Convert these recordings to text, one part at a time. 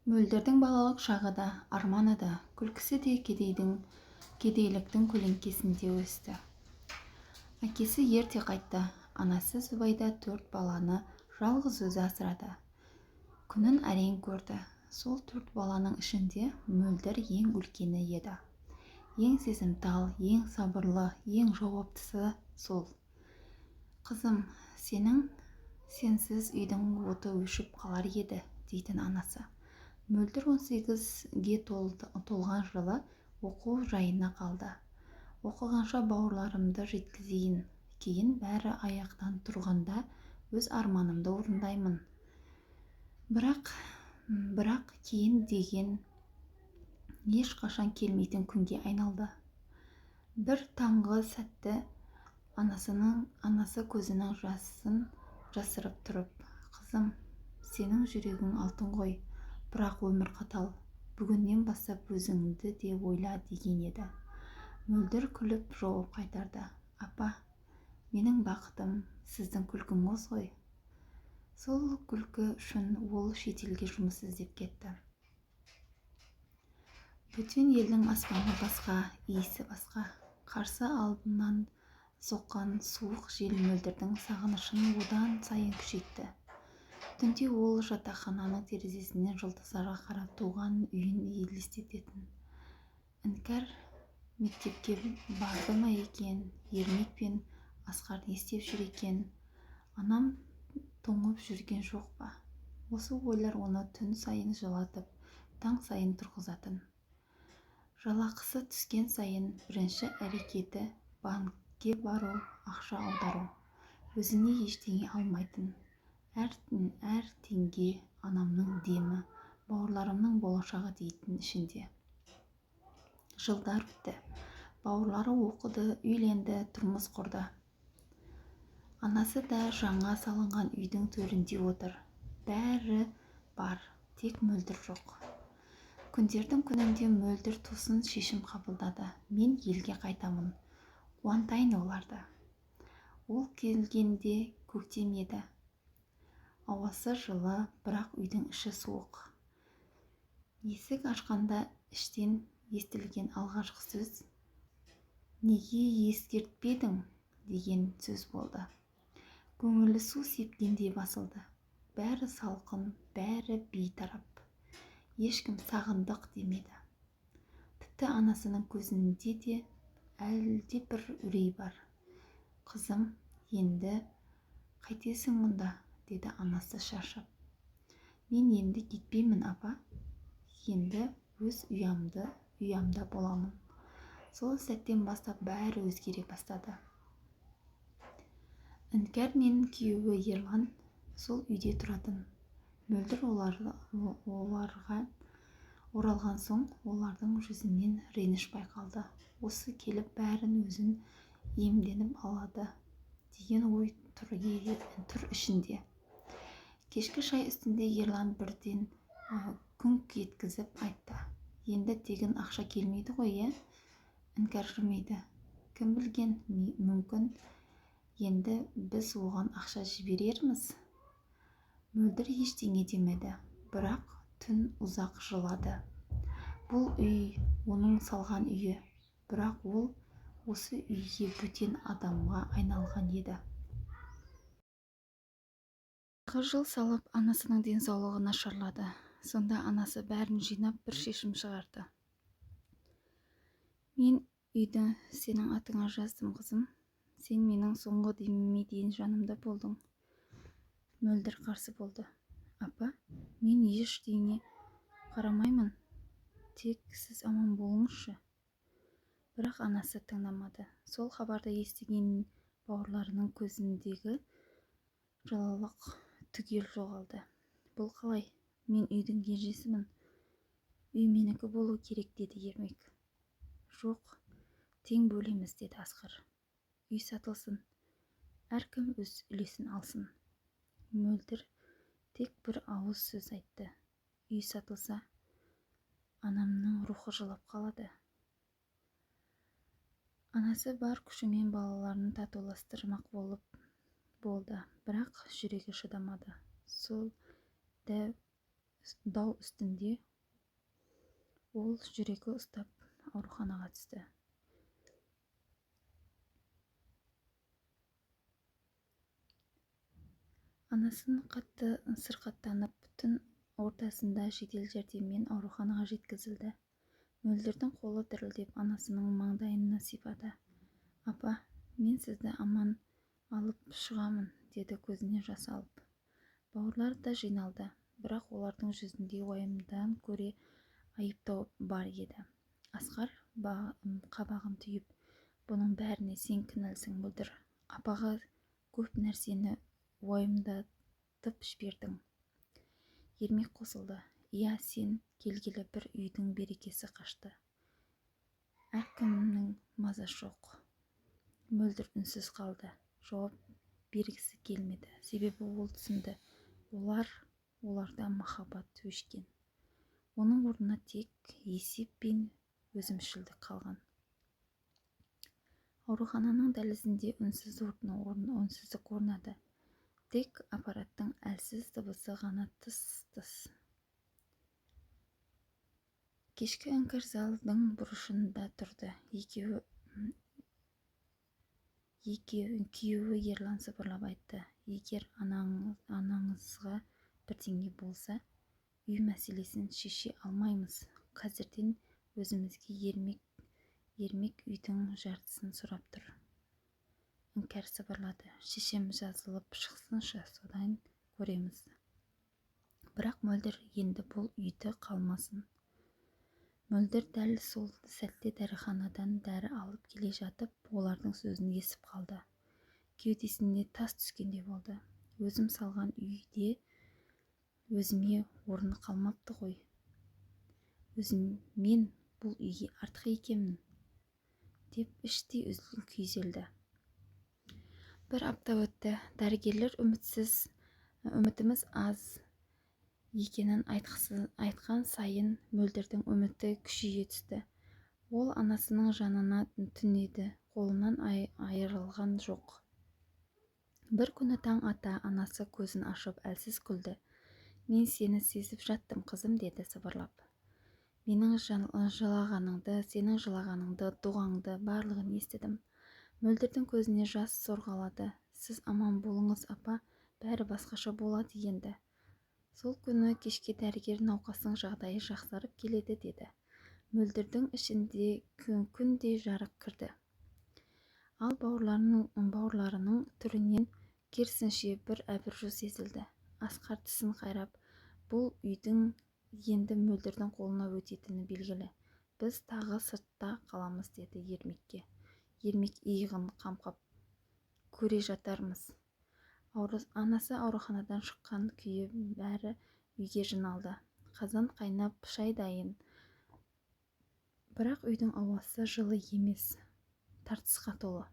Мөлдірдің балалық шағы да, арманы да, күлкісі де кедейліктің көлеңкесінде өсті. Әкесі ерте қайтты. Анасы Зүбайда төрт баланы жалғыз өзі асырады. Күнін әрең көрді. Сол төрт баланың ішінде Мөлдір ең үлкені еді. Ең сезімтал, ең сабырлы, ең жауаптысы сол. «Қызым, сенсіз үйдің оты өшіп қалар еді», – дейтін анасы. Мөлдір 18-ге толған жылы оқу жайына қалды. «Оқығанша бауырларымды жеткізейін, кейін бәрі аяқтан тұрғанда өз арманымды орындаймын». Бірақ кейін деген ешқашан келмейтін күнге айналды. Бір таңғы сәтте анасы көзінің жасын жасырып тұрып: «Қызым, сенің жүрегің алтын ғой, бірақ өмір қатал. Бүгіннен бастап өзіңді де ойла», – деген еді. Мөлдір күліп жауап қайтарды: «Апа, менің бақытым сіздің күлкіңіз ғой». Сол күлкі үшін ол шетелге жұмыс іздеп кетті. Бөтен елдің аспаны басқа, иісі басқа. Қарсы алдынан соққан суық жел Мөлдірдің сағынышын одан сайын күшейтті. Түнде ол жатақхананың терезесінен жұлдыздарға қарап, туған үйін елестететін. Іңкәр мектепке барды ма екен? Ермек пен Асқар не істеп жүр екен? Анам тоңып жүрген жоқ па? Осы ойлар оны түн сайын жылатып, таң сайын тұрғызатын. Жалақысы түскен сайын бірінші әрекеті – банкке бару, ақша аудару. Өзіне ештеңе алмайтын. Әр теңге анамның демі, бауырларымның болашағы дейтін ішінде. Жылдар өтті. Бауырлары оқыды, үйленді, тұрмыс құрды. Анасы да жаңа салынған үйдің төрінде отыр. Бәрі бар, тек Мөлдір жоқ. Күндердің күнінде Мөлдір тосын шешім қабылдады: «Мен елге қайтамын, қуантайын оларды». Ол келгенде көктем еді. Ауасы жылы, бірақ үйдің іші суық. Есік ашқанда іштен естілген алғашқы сөз: «Неге ескертпедің?» – деген сөз болды. Көңілі су сепкендей басылды. Бәрі салқын, бәрі бейтарап. Ешкім «сағындық» демеді. Тіпті анасының көзінде де әлдебір үрей бар. «Қызым, енді қайтесің мұнда?» – деді анасы шаршап. «Мен енді кетпеймін, апа. Енді өз ұямда боламын». Сол сәттен бастап бәрі өзгере бастады. Іңкәр мен күйеуі Ерлан сол үйде тұратын. Мөлдір оларға оралған соң, олардың жүзінен реніш байқалды. Осы келіп бәрін өзін иемденіп алады деген ой тұр ішінде. Кешкі шай үстінде Ерлан бірден күңк еткізіп айтты: «Енді тегін ақша келмейді ғой, иә?» Іңкәр жымиды: «Кім білген, мүмкін, енді біз оған ақша жіберерміз». Мөлдір ештеңе демеді, бірақ түн ұзақ жылады. Бұл үй оның салған үйі, бірақ ол осы үйге бөтен адамға айналған еді. Тағы жыл салып анасының денсаулығы нашарлады. Сонда анасы бәрін жинап, бір шешім шығарды: «Мен үйді сенің атыңа жаздым, қызым. Сен менің соңғы деміме дейін жанымда болдың». Мөлдір қарсы болды: «Апа, мен ештеңе қарамаймын, тек сіз аман болыңызшы». Бірақ анасы тыңдамады. Сол хабарды естіген бауырларының көзіндегі жылылық түгел жоғалды. «Бұл қалай? Мен үйдің кенжесімін, үй менікі болу керек», – деді Ермек. «Жоқ, тең бөлеміз», – деді Асқар. «Үй сатылсын, әркім өз үлесін алсын». Мөлдір тек бір ауыз сөз айтты: «Үй сатылса, анамның рухы жылап қалады». Анасы бар күшімен балаларын татуластырмақ болды, бірақ жүрегі шыдамады. Сол дәу Дау үстінде ол жүрегі ұстап ауруханаға түсті. Анасын қатты сырқаттанып, түн ортасында жедел жәрдеммен ауруханаға жеткізілді. Мөлдірдің қолы дірілдеп анасының маңдайынан сипады. Апа, мен сізді аман алып шығамын, деді көзіне жас алып. Бауырлар да жиналды, бірақ олардың жүзінде уайымдан көре айыптау бар еді. Асқар қабағын түйіп, бұның бәріне сен кінәлісің, Мөлдір. Апаға көп нәрсені уайымдатып жібердің. Ермек қосылды. Иә, сен келгелі бір үйдің берекесі қашты. Әркімнің мазасы жоқ. Мөлдір үнсіз қалды. Жауап бергісі келмеді. Себебі ол түсінді. Оларда махаббат өшкен. Оның орнына тек есеп пен өзімшілдік қалған. Аурухананың дәлізінде үнсіздік орнады. Тек аппараттың әлсіз дыбысы ғана тыс-тыс. Кешкі Іңкәр залдың бұрышында тұрды. Күйеуі Ерлан сыбырлап айтты. Егер анаңызға бірдеңе болса, үй мәселесін шеше алмаймыз. Қазірден өзімізге Ермек үйдің жартысын сұрап тұр. Іңкәр сыбырлады. Шешем жазылып шықсыншы, содан көреміз. Бірақ Мөлдір енді бұл үйді қалмасын. Мөлдір дәл сол сәтте дәріханадан дәрі алып келе жатып, олардың сөзін естіп қалды. Кеудесіне тас түскендей болды. Өзім салған үйде өзіме орын қалмапты ғой. Мен бұл үйге артық екенмін, деп іштей күйзелді. Бір апта өтті. Дәрігерлер үмітіміз аз екенін айтқан сайын Мөлдірдің үміті күшейе түсті. Ол анасының жанына түнеді, қолынан айырылған жоқ. Бір күні таң ата анасы көзін ашып әлсіз күлді. Мен сені сезіп жаттым, қызым, деді сыбырлап. Менің жылағаныңды, сенің жылағаныңды, дұғаңды барлығын естідім. Мөлдірдің көзіне жас сорғалады. Сіз аман болыңыз, апа, бәрі басқаша болады енді. Сол күні кешке дәрігер науқастың жағдайы жақсарып келеді деді. Мөлдірдің ішінде күндей жарық кірді. Ал бауырларының түрінен керісінше бір әбіржу сезілді. Асқар тісін қайрап, бұл үйдің енді Мөлдірдің қолына өтетіні белгілі. Біз тағы сыртта қаламыз, деді Ермекке. Ермек иығын қамқап, көре жатармыз. Анасы ауруханадан шыққан күйі бәрі үйге жиналды. Қазан қайнап, шай дайын. Бірақ үйдің ауасы жылы емес, тартысқа толы.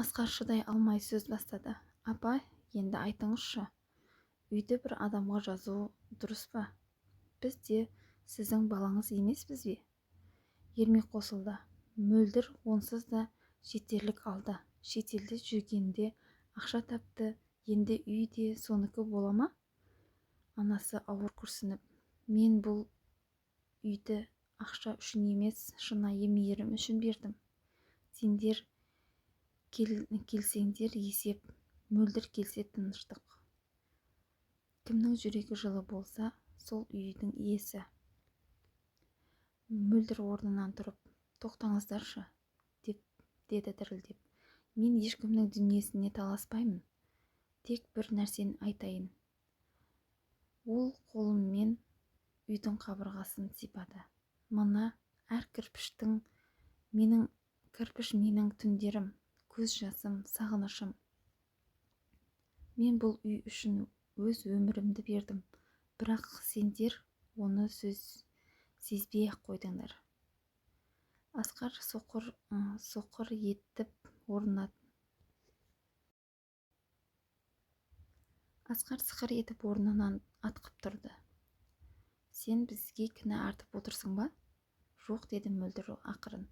Асқар шыдай алмай сөз бастады. Апа, енді айтыңызшы, үйді бір адамға жазу дұрыс па? Біз де сіздің балаңыз емеспіз бе? Ермек қосылды. Мөлдір онсыз да жетерлік алды. Шетелде жүргенде ақша тапты, енді үй де соныкі бола ма? Анасы ауыр күрсініп, мен бұл үйді ақша үшін емес, шынайы мейірім үшін бердім. Сендер келсеңдер есеп, Мөлдір келсе тыныштық. Кімнің жүрегі жылы болса, сол үйдің иесі. Мөлдір орнынан тұрып, тоқтаңыздаршы, деді дірілдеп. Мен ешкімнің дүниесіне таласпаймын. Тек бір нәрсені айтайын. Ол қолымен үйдің қабырғасын сипады. Мына әр кірпіш менің түндерім, көз жасым, сағынышым. Мен бұл үй үшін өз өмірімді бердім, бірақ сендер оны сезбей-ақ қойдыңдар. Асқар соқыр етіп орнынан Асқар сықыр етіп орнынан атқып тұрды. Сен бізге кінә артып отырсың ба? Жоқ, деді Мөлдір ақырын.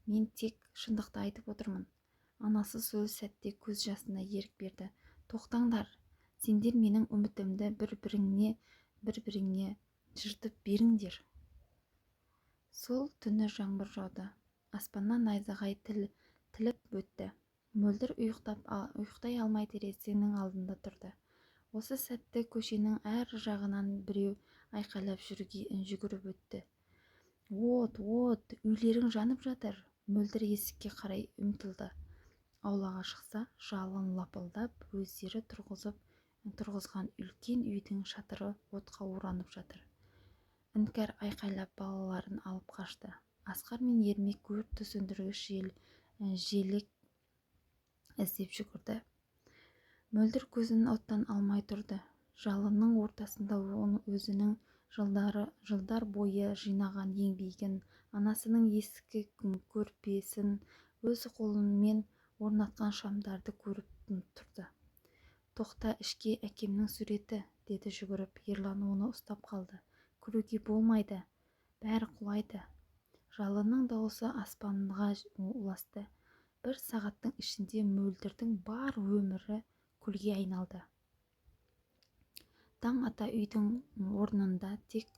Мен тек шындықты айтып отырмын. Анасы сол сәтте көз жасына ерік берді. Тоқтаңдар, Сендер менің үмітімді бір-біріңе жыртып беріңдер. Сол түні жаңбыр жауды. Аспаннан найзағай тіліп өтті. Мөлдір ұйықтай алмай терезенің алдында тұрды. Осы сәтте көшенің әр жағынан біреу айқайлап жүгіріп өтті. От, от, үйлерің жанып жатыр. Мөлдір есікке қарай ұмтылды. Аулаға шықса, жалын лапылдап, өздері тұрғызған үлкен үйдің шатыры отқа оранып жатыр. Іңкәр айқайлап балаларын алып қашты. Асқар мен Ермек өртті сөндіргіш желек іздеп жүгірді. Мөлдір көзін оттан алмай тұрды. Жалынның ортасында өзінің жылдар бойы жинаған еңбегін, анасының ескі көрпесін, өз қолымен орнатқан шамдарды көріп тұрды. Тоқта, ішке әкемнің суреті, деді жүгіріп. Ерлан оны ұстап қалды. Кіруге болмайды, бәрі құлайды. Жалынның дауысы аспанға ұласты. Бір сағаттың ішінде Мөлдірдің бар өмірі күлге айналды. Таң ата үйдің орнында тек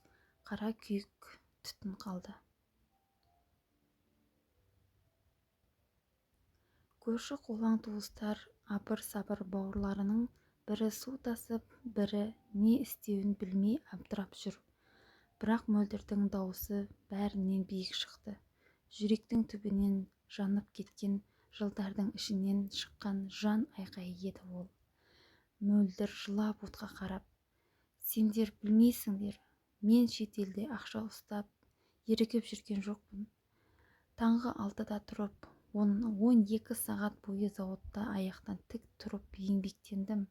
қара күйік түтін қалды. Көрші қолаң туыстар абыр-сабыр, бауырларының бірі су тасып, бірі не істеуін білмей абдырап жүр. Бірақ Мөлдірдің дауысы бәрінен биік шықты. Жүректің түбінен жанып кеткен жылдардың ішінен шыққан жан айқайы еді ол. Мөлдір жылап отқа қарап, сендер білмейсіңдер, мен шетелде ақша ұстап, ерігіп жүрген жоқпын. Таңғы 6-да тұрып, 12 сағат бойы зауытта аяқтан тік тұрып еңбектендім.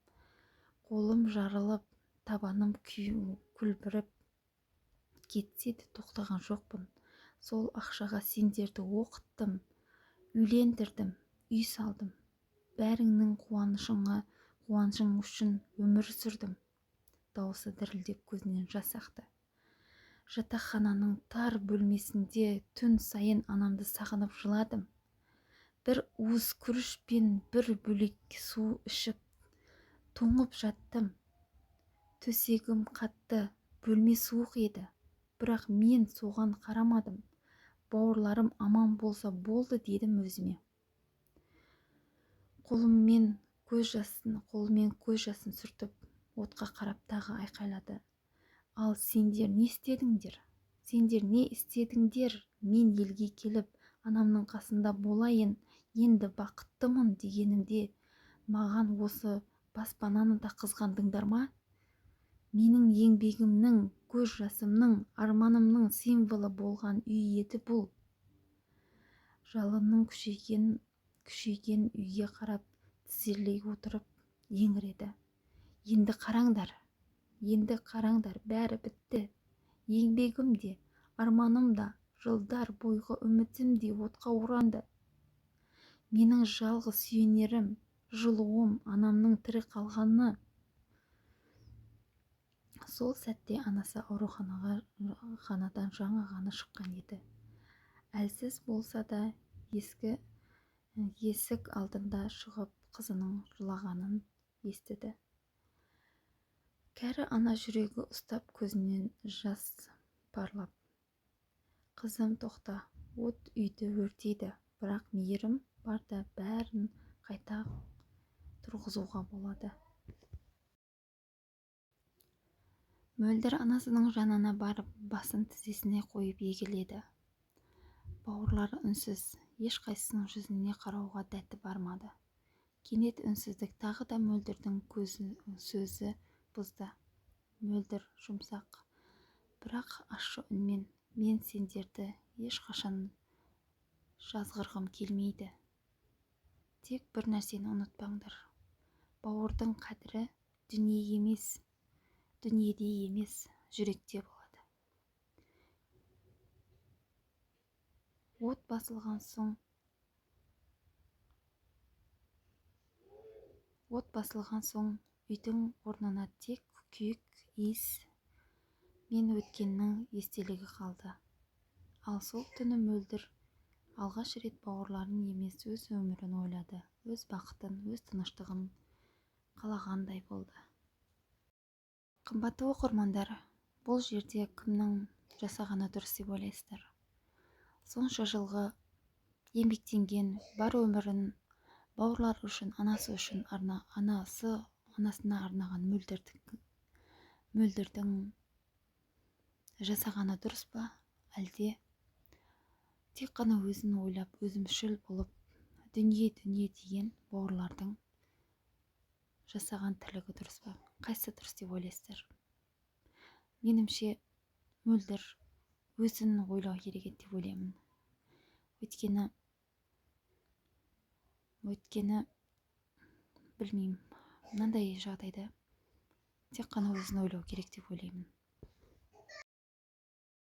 Қолым жарылып, табаным күлбіріп кетсе де тоқтаған жоқпын. Сол ақшаға сендерді оқыттым, үйлендірдім, үй салдым. Бәріңнің қуанышың үшін өмір сүрдім. Дауысы дірілдеп көзінен жас ақты. Жатақхананың тар бөлмесінде түн сайын анамды сағынып жыладым. Бір уыс күріш пен бір бөлек су ішіп тоңып жаттым. Төсегім қатты, бөлме суық еді. Бірақ мен соған қарамадым. Бауырларым аман болса болды дедім өзіме. Қолымен көз жасын сүртіп, отқа қарап тағы айқайлады. Ал сендер не істедіңдер? Сендер не істедіңдер? Мен елге келіп, анамның қасында болайын, енді бақыттымын дегенімде, маған осы баспананы да қызғандыңдар ма? Менің еңбегімнің, көз жасымның, арманымның символы болған үй еді бұл. Жалынның күшейген үйге қарап тізерлей отырып еңіреді. Енді қараңдар, енді қараңдар, бәрі бітті. Еңбегім де, арманым да, жылдар бойғы үмітім де отқа оранды. Менің жалғыз сүйенерім, жылуым, анамның тірі қалғаны. Сол сәтте анасы ауруханадан жаңа ғана шыққан еді. Әлсіз болса да есік алдында шығып қызының жылағанын естіді. Кәрі ана жүрегі ұстап көзінен жас парлап. Қызым, тоқта, от үйді өртейді, бірақ мейірім барда бәрін қайта тұрғызуға болады. Мөлдір анасының жанына барып, басын тізесіне қойып егіледі. Бауырлары үнсіз, ешқайсысының жүзіне қарауға дәті бармады. Кенет үнсіздік тағы да Мөлдірдің сөзі бұзды. Мөлдір жұмсақ, бірақ ащы үнмен, мен сендерді ешқашан жазғырғым келмейді. Тек бір нәрсені ұмытпаңдар. Бауырдың қадірі дүние емес, дүниеде емес, жүректе болады. От басылған соң үйдің орнына тек күйік иіс мен өткеннің естелігі қалды. Ал сол түні Мөлдір алғаш рет бауырларын емес, өз өмірін ойлады, өз бақытын, өз тыныштығын қалағандай болды. Қымбатты оқырмандар, бұл жерде кімнің жасағаны дұрыс деп ойлайсыздар? Сонша жылғы еңбектенген, бар өмірін бауырлары үшін, анасы үшін арна, анасы анасына арнаған Мөлдірдің жасағаны дұрыс па, әлде тек қана өзін ойлап, өзімшіл болып, дүние, дүние деген бауырлардың жасаған тірлігі дұрыс па? Қайсысы дұрыс деп ойлайсыздар? Меніңше, Мөлдір өзін ойлау керек еді деп ойлаймын. Өйткені білмеймін, мынандай жағдайда тек қана өзін ойлау керек деп ойлаймын.